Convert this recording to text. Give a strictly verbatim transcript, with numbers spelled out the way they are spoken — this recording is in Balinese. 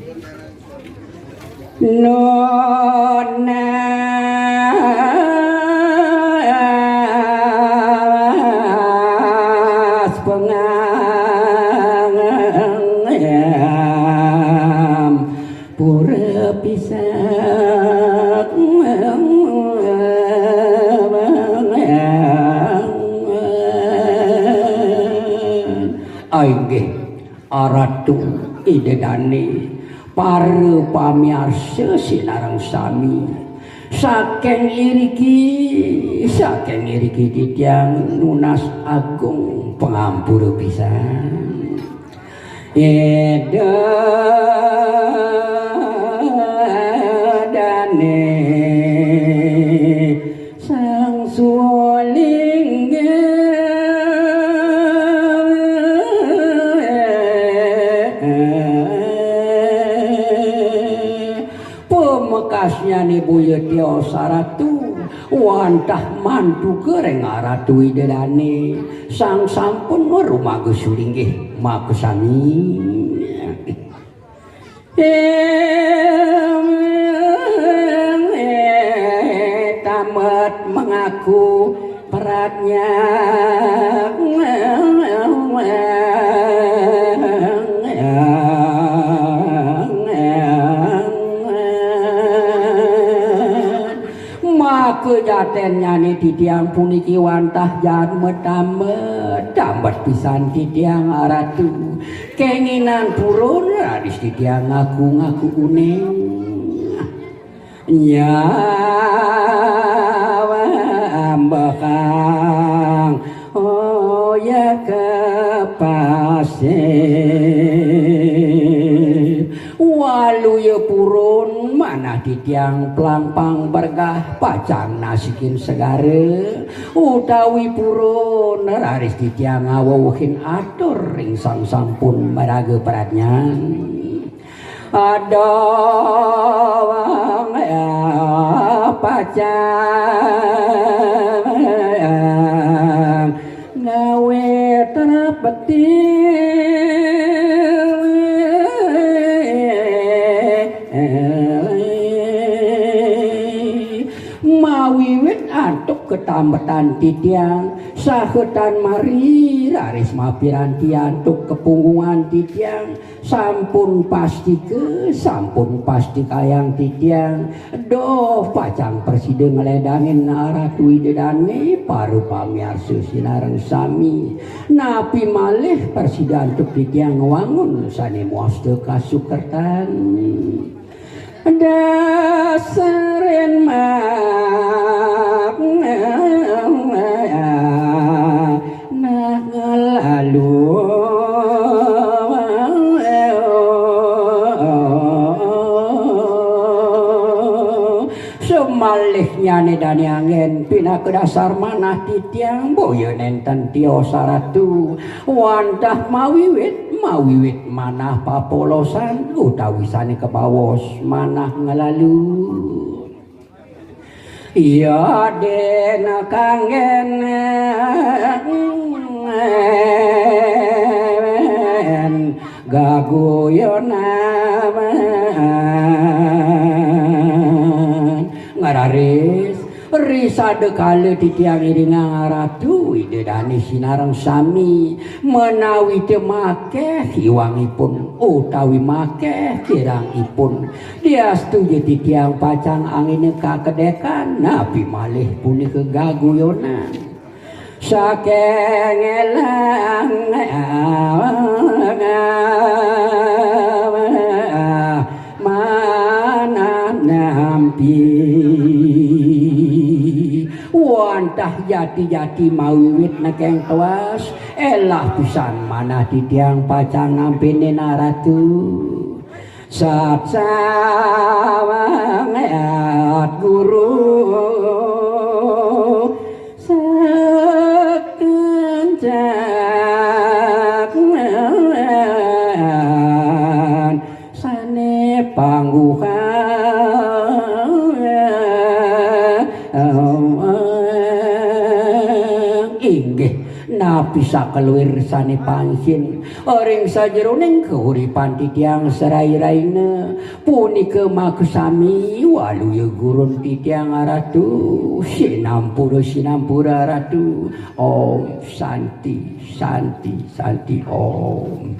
Nunas pengangam pura pisan. Inggih, Aratu Ida Dane, para pamiarsa sinareng sami. Saking iriki, saking iriki titiang nunas agung pangampura pisan. Ida Dane Sang Suling. Pamekasnyane boya tios Aratu, wantah mantuka ring Aratu Ida Dane, sang sampun marumaga sulinggih makasami. Tamat mengaku pradnya. Maka jatennyane titiang puniki wantah jadma tambet, tambet pisan titiang Aratu. Kenginan purun raris titiang ngaku-ngaku uning. Nyawang bekang oya kepasih. Waluya purun manah titiang plangpang bergah pacang nasikin segara, utawi purun raris titiang ngawuhin atur ring sang sampun maraga pradnyan. Ada pacang gawe trepeti. Mawiwit antuk ketambetan titiang, saha tan mari raris mapiranti antuk kapunggungan titiang, sampun pastika, sampun pastikayang titiang, doh pacang prasida ngledangin Ratu Ida Dane, para pamiarsa sinareng sami. Napi malih prasida antuk titiang ngwangun sane mawasta kasukertan. Dasarin mak nah ngelalu. Semalihnyane dane anggen pinaka dasar manah titiang, boya nenten tios Ratu, wantah mawiwit, mawiwit manah papolosan utawi sane kabaos manah ngelalu. Iya dena kanggen gaguyonan. Ngararis, risada kala titiang iringang Ratu Ida Dane sinareng sami, menawi te makeh iwangipun utawi makeh kirangipun, diastu ja titiang pacang anggena kakedekan, napi malih punika gaguyonan. Saking elang manah nampi. Wantah jati-jati mawiwit nekeng tewas, elah pisan manah titiang pacang nampinin Ratu. Sat sawang at guru sekancak sane pangguhan. Inggih. Napi sakeluir sane pangkin ring sajeroning kauripan titiang sarai-raina, punika makasami waluya gurun titiang Ratu. Sinampura, sinampura Ratu. Om Santi, Santi, Santi Om.